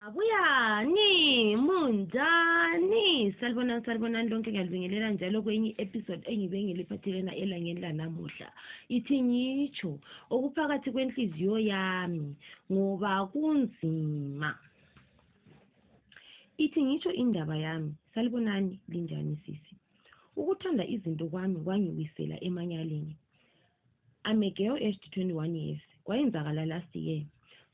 Abuyani munjani salibonani lonke ngiyalibingelela njalo kwenye episode engibengiliphathelena elangeni lanamuhla ithi ngitsho okuphakathi kwenhliziyo yami ngoba kunzima. Ithi ngitsho indaba yami. Salibonani linjani sisi? Ukuthanda izinto kwami kwangiwisela emanyaleni. I'm a girl aged 21 years. Kwayenzakala last year.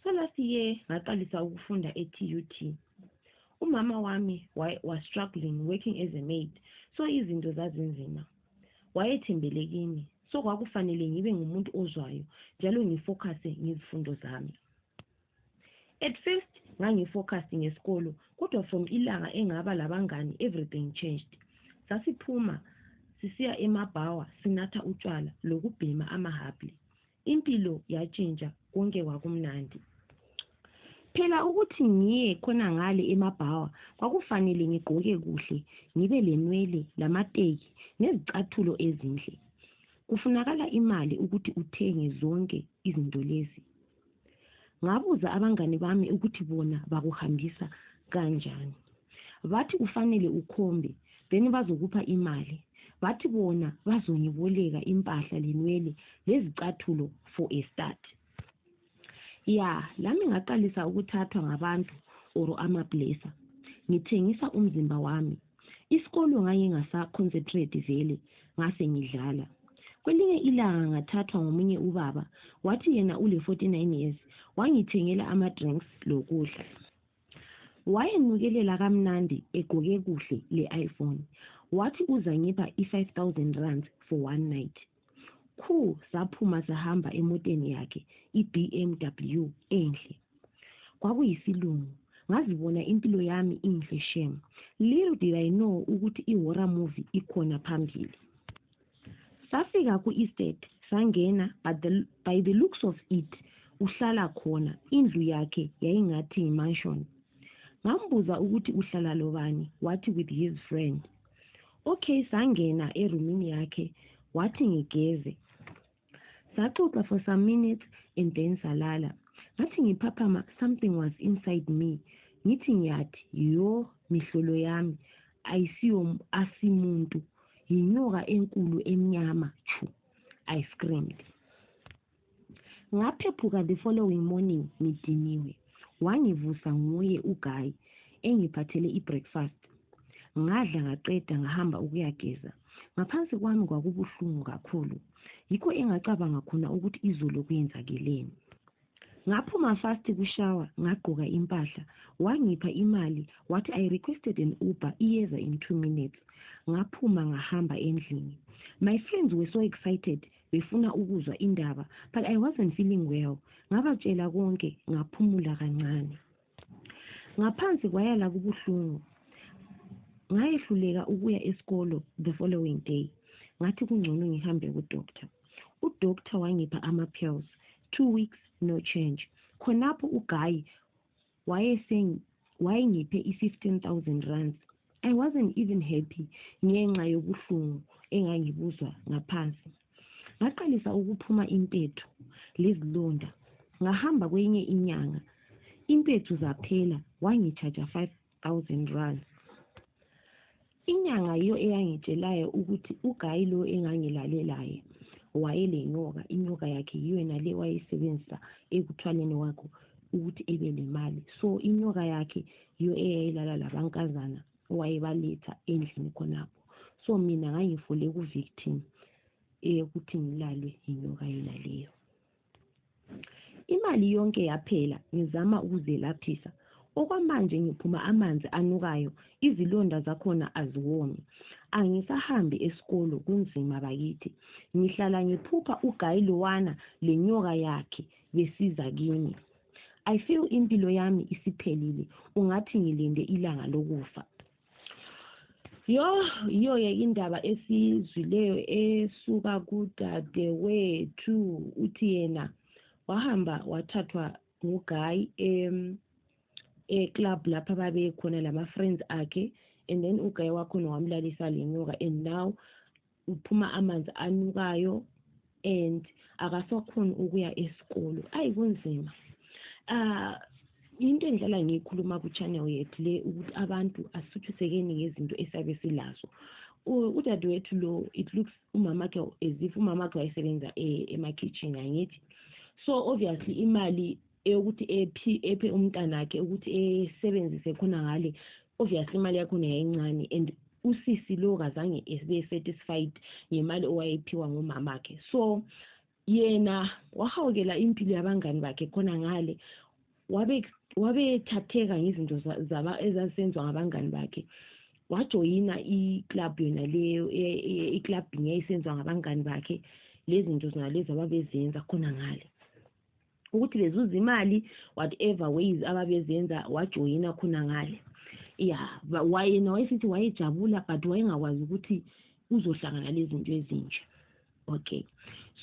So last year ngaqalisa ukufunda eTUT. Umama wami was struggling working as a maid, so izinto zazinzima. Wayethembele kimi, so kwakufanele ngibe ngumuntu ozwayo njalo ngifocuse ngezifundo zami. At first ngangifocused ngesikolo, kodwa from ilanga engaba labangani everything changed. Sasiphuma sisiya emabhawa sinatha utshwala lokubhema amahabli. Impilo yatshintsha, konke kwakumnandi. Phela ukuthi ngiye khona ngale emabhawa kwakufanele ngigqoke kuhle, ngibe lenwele lamateki nezicathulo ezinhle. Kufunakala imali ukuthi uthenge zonke izinto lezi. Ngabuza abangani bami ukuthi bona bakuhambisa kanjani. Bathi ufanele ukhombe, then bazokupha imali. Bathi bona bazongiboleka impahla lenwele lezicathulo for a start. Lami ngaqalisa ukuthathwa ngabantu or amablessa. Ngithengisa umzimba wami. Isikolo ngingasa-concentrate vele, ngase ngidlala. Kwelinye ilanga ngathathwa ngomunye ubaba, wathi yena ule 49 years, wangithengela ama-drinks lokudla. Wayenukelela kamnandi egqoke kuhle le-iPhone. Wathi uzangipha i-5,000 rand for one night. Saphuma sahamba emoteni yakhe, i-BMW enhle. Kwakuyisilungu. Ngazibona impilo yami inhle shem. Little did I know ukuthi i-horror movie ikhona phambili. Safika ku-estate, sangena, but by the looks of it, uhlala khona, indlu yakhe yayingathi yi-mansion. Ngambuza ukuthi uhlala lobani, wathi with his friend. Okay, sangena erumini yakhe, wathi ngigeze. Saxoxa for some minutes and then salala. Ngathi ngiphaphama, something was inside me. Ngithi ngiyathi, mihlolo yami, ayisiyo asimuntu, yinyoka enkulu emnyama chu. I screamed. Ngaphephuka the following morning ngidiniwe. Wangivusa nguye uGuy engiphathele i-breakfast. Ngadla ngaqeda ngahamba ukuyageza. Ngaphansi kwami kwakubuhlungu kakhulu. Yikho engacabanga khona ukuthi izolo kuyenzakeleni. Ngaphuma fast kushower, ngagqoka impahla. Wangipha imali, wathi I requested an Uber iyeza in 2 minutes. Ngaphuma ngahamba endlini. My friends were so excited, befuna ukuzwa indaba, but I wasn't feeling well. Ngabatshela konke, ngaphumula kancane. Ngaphansi kwayala kubuhlungu. Ngayehluleka ukuya esikolo the following day. Ngathi kungcono ngihambe ku-doctor. U-doctor wangipha ama-pills. 2 weeks, no change. Khonapho uGuy wayengiphe i-15,000 rands. I wasn't even happy ngenxa yobuhlungu engangibuzwa ngaphansi. Ngaqalisa ukuphuma impethu lezilonda. Ngahamba kwenye inyanga. Impethu zaphela, wangicharge 5,000 rands. Inyanga yiyo eyangitshelayo ukuthi uGuy lo engangilalelayo wayelenyoka. Inyoka yakhe yiyo nale wayisebenzisa ekuthwaleni wakho ukuthi ebe nemali. So inyoka yakhe yiyo eyayilala labankazana wayebaletha endlini khonapho. So mina ngangifole ku-victim ukuthi ngilalwe inyoka yona leyo. Imali yonke yaphela, ngizama ukuzelaphisa. Okwamanje ngiphuma amanzi anukayo, izilonda zakhona aziwomi. Angisahambi esikolo, kunzima bakithi. Ngihlala ngiphupha uGuy lowana lenyoka yakhe besiza kimi. I feel impilo yami isiphelile, ungathi ngilinde ilanga lokufa. Iyo indaba esizwileyo esuka kudade wethu. Uthi yena wahamba wathathwa nguGuy club lapha babe khona lama friends akhe, and then uGuy wakhona wamlalisa lenyoka, and now uphuma amanzi anukayo and akasakhona ukuya esikolo. Kunzima. into engihlala ngiyikhuluma ku-channel yethu le ukuthi abantu asithuthusekeni ngezinto esabe silazo. Udadewethu lo, it looks umamakhe as if umamakhe wayesebenza ema-kitchen angithi. So obviously imali eyokuthi ephe umntanakhe ukuthi esebenzise khona ngale, obviously imali yakhona yayincane, and usisi lo kazange ebe satisfied ngemali owayephiwa ngumamakhe. So yena wahawukela impilo yabangani bakhe khona ngale, wabethatheka ngezinto ezazenziwa ngabangani bakhe. Wajoyina i-club yona leyo, i-clubbing yayisenziwa ngabangani bakhe, lezi zinto zinalezi ababezenza khona ngale, ukuthi bezuza imali whatever ways ababezenza, wajoyina khona ngale. Yeah, wayena wayesithi wayejabula, but wayengakwazi ukuthi uzohlangana lezi zinto ezinje. Okay,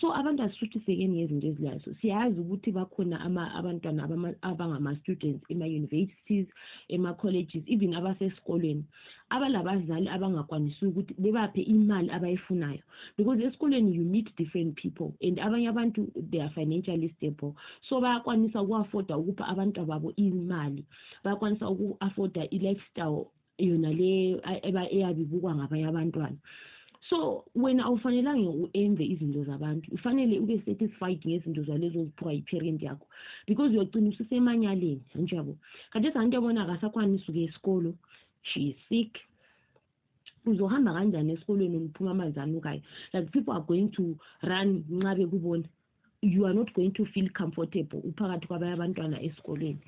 so abantu asithuthusekeni ngezinto ezilazo. Siyazi ukuthi bakhona abantwana abangama-students ema-universities, ema-colleges, even abasesikolweni abalabazali abangakwanisi ukuthi bebaphe imali abayifunayo, because esikolweni you meet different people, and abanye abantu they are financially stable, so bayakwanisa uku-afforda ukupha abantu babo imali, bayakwanisa uku-afforda i-lifestyle yona le eyabibukwa ngabanye abantwana. So wena awufanelanga u-enve izinto zabantu, ufanele ube satisfied ngezinto zalezo ziphiwa yi-parent yakho, because uyogcina ususemanyaleni njalo. Kade santo yabona akasakwanisa ukuya esikolo, she is sick, uzohamba kanjani esikolweni uphuma amanzana ukayo? Like people are going to run ncabe kubona, you are not going to feel comfortable uphakathi kwabanye abantwana esikoleni.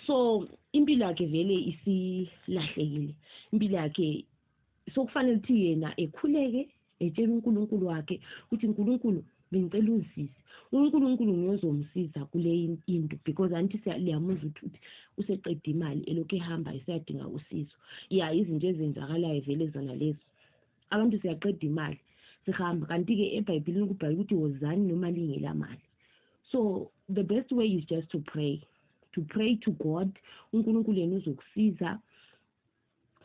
So impilo yakhe vele isilahlekile, impilo yakhe. So kufanele ukuthi yena ekhuleke etshela uNkulunkulu wakhe ukuthi uNkulunkulu bengicela uzisise, uNkulunkulu ngiyozomsiza kule into, because anti liyamuzwa ukuthi useqeda imali elokhu ehamba esiyadinga usizo. Yeah, izinto ezenzakalayo vele zona lezo, abantu siyaqeda imali sihamba, kanti-ke eBhayibhelini kubhalwe ukuthi wozani noma lingela mali. So the best way is just to pray to God. uNkulunkulu yena uzokusiza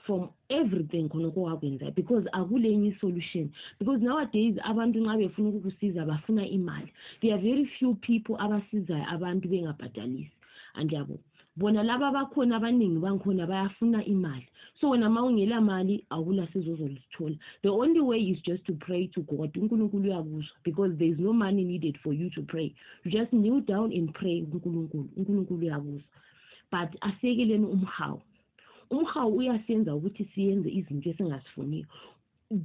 from everything khona kwakwenza, because akulenye solution. Because nowadays abantu nxa befuna ukukusiza bafuna imali. There are very few people abasizayo abantu bengabhadalisi, andiyabo bona laba bakhona abaningi bangikhona bayafuna imali. So wena ma ungela mali awula sizo ozolithola. The only way is just to pray to God. uNkulunkulu uyakuzwa, because there is no money needed for you to pray. You just kneel down and pray. uNkulunkulu uyakuzwa. But asekeleni umhawu uyasenza ukuthi siyenze izinto esingazifuniyo.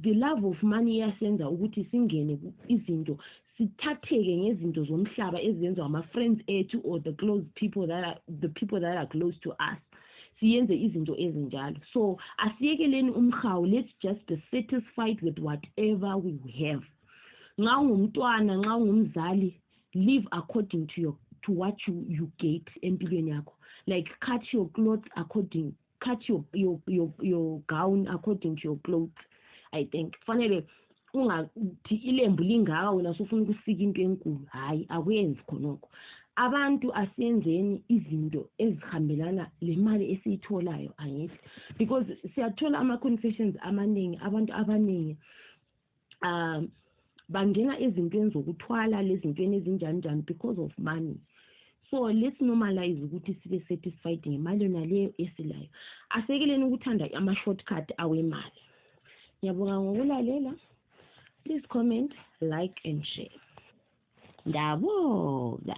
The love of money iyasenza ukuthi singene izinto, sithatheke ngezinto zomhlaba ezenziwa ama-friends ethu or the people that are close to us, siyenze izinto ezinjalo. So asiyekeleni umhawu, let's just be satisfied with whatever we have. Nxa ungumntwana, nxa ungumzali, live according to what you get empilweni yakho. Like cut your clothes cut your gown according to your clothes. I think fanele ungathi ilembu lingaka wena sofuna ukusika into enkulu, hayi akuyenzi khonokho. Abantu asenzeni izinto ezihambelana le mali esiyitholayo, angithi, because siyathola ama-confessions amaningi, abantu abaningi bangena ezintweni zokuthwala lezintweni ezinjani because of money. So let's normalize ukuthi sibe satisfied ngemali yona leyo esilayo. Asekeleni ukuthanda ama-shortcut awemali. Ngiyabonga ngokulalela. Please comment, like and share. Ndabonga.